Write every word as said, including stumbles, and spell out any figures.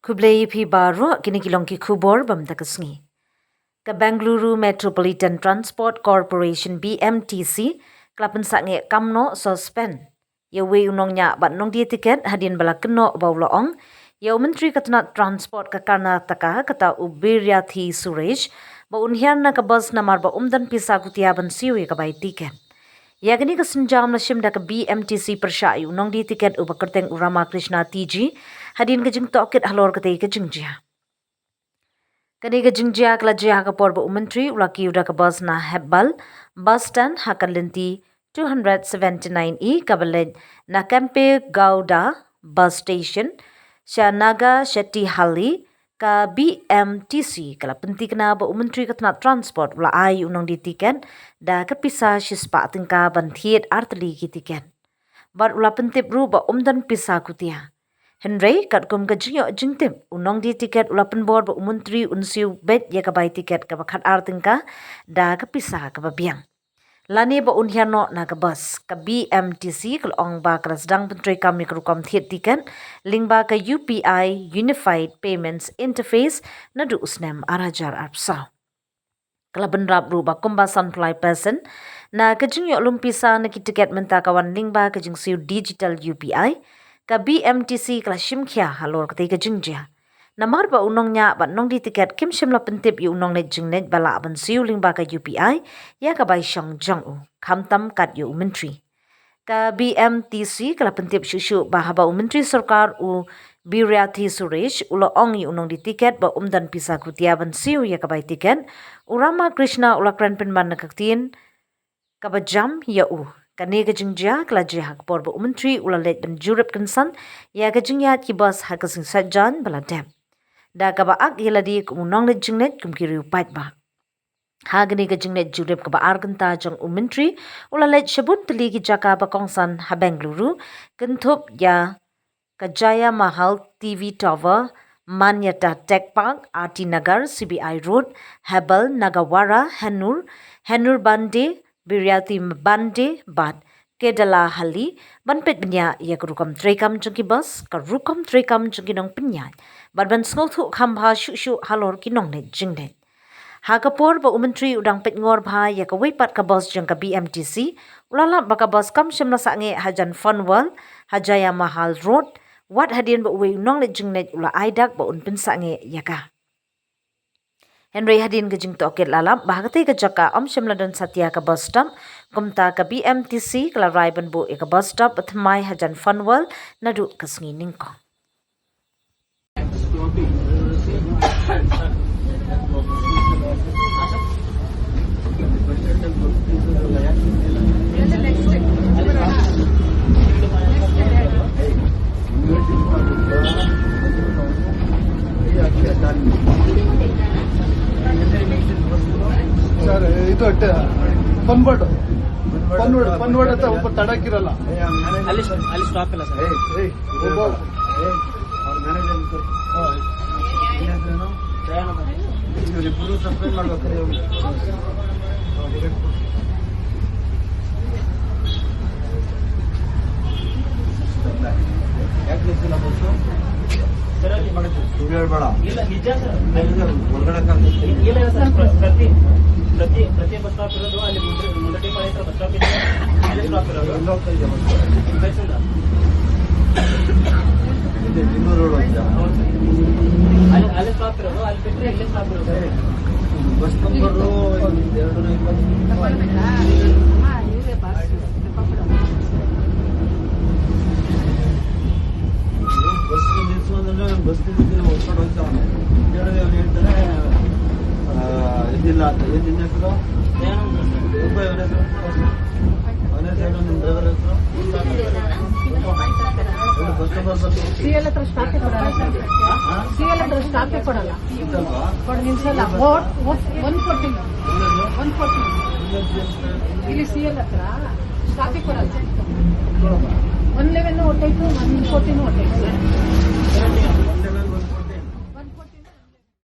Khublei phi baroh, kine ki long ki khubor bam da ka sngi. Ka Bengaluru Metropolitan Transport Corporation, B M T C, ka la pynsangeh kam noh suspend ïa uwei u nongñiah bad nongdie tiket hadien ba la kynnoh ba u la ong ïa u Myntri ka tnat Transport ka Karnataka, kata u Bhirathi Suresh, ba un hiar na ka bus namar ba um don pisa khutia ban siew ïa ka bai tiket. Ïa kane ka sienjam la shim da ka B M T C pyrshah ïa u nongdie tiket uba kyrteng u Ramakrishna T G, hadien ka jingtohkit halor katei ka jingjia. Kane ka jingjia ka la jia ha ka por ba u Myntri u la kiew da ka bus na Hebbal bus stand ha ka lynti two hundred seventy-nine E kaba leit na Kempegowda bus station sha Nagashettihalli. Ka B M T C ka la pynthikna ba u Myntri ka tnat Transport u la ai u nongdie tiket da ka pisa shispah tyngka ban thied artylli ki tiket. Bad u la pyntip ruh ba um don pisa khutia. Hynrei katkum ka jingïoh jingtip, u nongdie tiket u la pynbor ba u Myntri un siew beit ïa ka bai tiket kaba khatar tyngka da ka pisa kaba biang, lane ba un hiar noh na ka bus. Ka B M T C ka la ong ba ka la sdang pyntreikam ïa ka rukom thied tiket lyngba ka U P I, Unified Payments Interface, naduh u snem ar hajar arphew saw. Ka la bynrap ruh ba kumba sanphew lai percent na ka jingïoh lum pisa na ki tiket mynta ka wan lyngba ka jingsiew digital U P I. Ka B M T C ka la shim khia halor katei ka jingjia, namar ba u nongñiah bad nongdie tiket kim shym la pyntip ïa u nongleit jingleit ba lah ban siew lyngba ka U P I ïa ka bai shong jong u, khamtam kat ïa u Myntri. Ka B M T C ka la pyntip shuh shuh ba haba u Myntri Sorkar u Bhirathi Suresh u la ong ïa u nongdie tiket ba um don pisa khutia ban siew ïa ka bai tiket, u Ramakrishna u la kren pynban na ka ktien kaba jam ïa u. Kane ka jingjia ka la jia ha ka por ba u Myntri u la leit ban jurip kynsan ïa ka jingïaid ki bus ha ka sngi Saitjaiñ ba la dep, da kaba ak ïa lade kum u nongleit jingleit kum ki riew paidbah. Ha kane ka jingleit jurip kaba ar kynta jong u Myntri u la leit sha bun tylli ki jaka ba kongsan ha Bengaluru, kynthup ïa ka Jaya Mahal, T V Tower, Manyata Tech Park, R T Nagar, C B I Road, Hebbal, Nagawara, Hennur, Hennur Bande, Bhirathi Bande bad Kedalahalli, ban peit bniah ïa ka rukom treikam jong ki bus, ka rukom treikam jong ki nongpynïaid, bad ban sngewthuh kham bha shuh shuh halor ki nongleit jingleit. Ha ka por ba u Myntri u dang peit ngor bha ïa kawei pat ka bus jong ka B M T C, u la lap ba ka bus kam shym la sangeh hajan Fun World ha Jaya Mahal Road, wat hadien ba uwei u nongleit jingleit u la ai dak ba un pynsangeh ïa ka. Hynrei hadien ka jingtohkit la lap ba ha katei ka jaka ym shym la don satia ka bus stop, kumta ka B M T C ka la rai ban buh ïa ka bus stop thymmai hajan Fun World naduh ka sngi nyngkong. ಸರ್, ಇದು ಪನ್ವಡ್ ಪನ್ವಡ್ ಪನ್ವಡ್ ಅಂತ ಒಬ್ಬ ತಡಕಿರಲ್ಲ. ಅಲ್ಲಿ ಅಲ್ಲಿ ಸ್ಟಾಪ್ ಇಲ್ಲ ಸರ್. ಸರ್, ಅಲ್ಲಿ ಸುಳ್ಳು ಹೇಳ್ಬೇಡ. ಇಲ್ಲ, ನಿಜ ಸರ್. ಒಳಗಡೆ ಇಲ್ಲ ಸರ್, ಪ್ರ- ಪ್ರತಿ ಪ್ರತಿ ಪ್ರತಿ ಬಸ್ ಸ್ಟಾಪ್ ಇರೋದು ಅಲ್ಲಿ ಮುಂದೆ ಮುಂದಡಿ ಪಾಳ್ಯ ಹತ್ರ ಬಸ್ ಸ್ಟಾಪ್ ಇದೆ. ಅಲ್ಲೇ ಸ್ಟಾಪ್ ಇರೋದು. ಮೈಸೂರಿಂದ. ಅಲ್ಲಿ ಅಲ್ಲೇ ಸ್ಟಾಪ್ ಇರೋದು, ಅಲ್ಲಿ ಬಿಟ್ಟರೆ ಇಲ್ಲೇ ಸ್ಟಾಪ್ ಇರೋದು. ಬಸ್ ನಂಬರ್ ಎರಡು. ಬಸ್ ನಿಲ್ಸು ಅಂದ್ರೆ ನಾನು ಬಸ್ ನಿಲ್ಸಿ ಹೊಡ್ಕೊಂಡು ಹೋಗ್ತಾವನೆ. ಕೇಳಿದ್ರೆ ಅವ್ನು ಹೇಳ್ತಾನೆ, ಆ, ಇದಿಲ್ಲ ಅಂತ. ಏನ್ ನಿನ್ನ ಹೆಸರು? ರೂಪಾಯಿ ಅವನ ಹೆಸರು? ಅವನ ಹೆಸರು, ನಿಮ್ ಡ್ರೈವರ್ ಹೆಸರು? ಬಸ್ ನಂಬರ್ ಬರ್ತು. ಸಿ ಎಲ್ ಹತ್ರ ಸ್ಟಾಪೇ ಕೊಡಲ್ಲ ಸರ್. ಸಿ ಎಲ್ ಹತ್ರ ಸ್ಟಾಪೇ ಕೊಡಲ್ಲ. ಕೊಡ ನಿಲ್ಸಲ್ಲ. ಒನ್ ಫೋರ್ಟೀನ್, ಒನ್ ಫೋರ್ಟೀನ್. ಇಲ್ಲಿ ಸಿ ಎಲ್ ಹತ್ರ ಸ್ಟಾಪೇ ಕೊಡಲ್ಲ. ಒನ್ ಲೆವೆನ್ ಹೊಟ್ಟೈತು, ಒನ್ ಫೋರ್ಟೀನ್ ಹೊಟ್ಟೈತು ಸರ್.